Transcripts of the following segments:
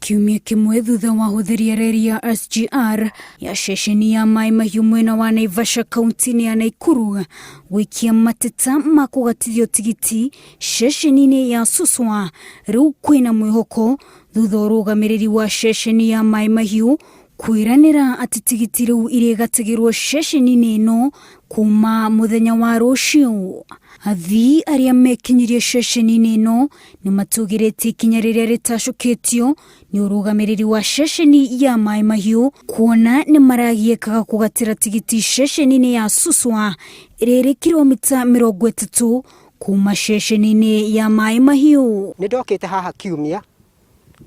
Kiumia kĩmwe thutha wa hũthĩri a reri ya SGR ya ceceni ya Maĩ Mahiũ mwena wa Naivasha kaunti-inĩ ya Naikuru gũikia mateta ma kũgatithio tigiti ceceni-inĩ ya Suswa, rĩu kwĩna mwĩhoko thutha ũrũgamĩrĩri wa ceceni ya Maĩ Mahiũ kwĩranĩra atĩ tigiti rĩu irĩgatagĩrwo ceceni-inĩ ĩno kuma mũthenya wa rũciũ. Athii arĩa mekinyirie ceceni-inĩ ĩno nĩ matũgĩrĩtie ikinya rĩrĩa rĩtacũkĩtio nĩ ũrũgamĩrĩri wa ceceni ya Maĩ Mahiũ, kuona nĩ maragiĩkaga kũgatĩra tigiti ceceni-inĩ ya Suswa ĩrĩa ĩrĩ kilomita 30 kuma ceceni-inĩ ya Maĩ Mahiũ. Nĩ ndokĩte haha kiumia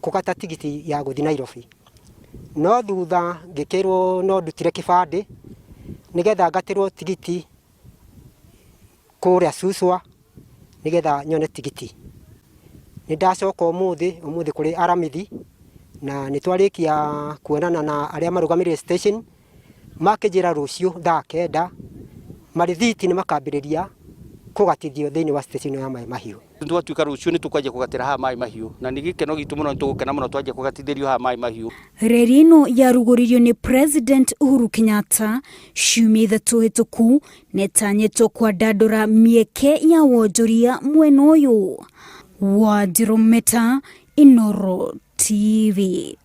kũgata tigiti ya gũthiĩ Nairobi, no thutha ngĩkĩrwo no ndutire kĩbandĩ nĩgetha ngatĩrwo tigiti kũrĩa Suswa nĩgetha nyone tigiti. Nĩ ndacoka ũmũthĩ, ũmũthĩ kũrĩ Aramithi, na nĩ twarĩkia kuonana na arĩa marũgamĩrĩire station, makĩnjĩra rũciũ thaa 9 marĩthiti nĩ makambĩrĩria kũgatithio thĩinĩ wa station ĩno ya Maĩ Mahiũ. Twatuĩka rũciũ nĩ tũkwanjia kũgatĩra haha Maĩ Mahiũ, na nĩ gĩkeno gitũ mũno, nĩ tũgũkena mũno twanjia kũgatithĩrio haha Maĩ Mahiũ. Reri ĩno yarugũririo nĩ President Uhuru Kenyatta ciumia 3 hĩtũku nĩtanyĩtwo kwandandũra mĩeke ya wonjoria mwena ũyũ. Wanjirũ Meta, Inooro TV.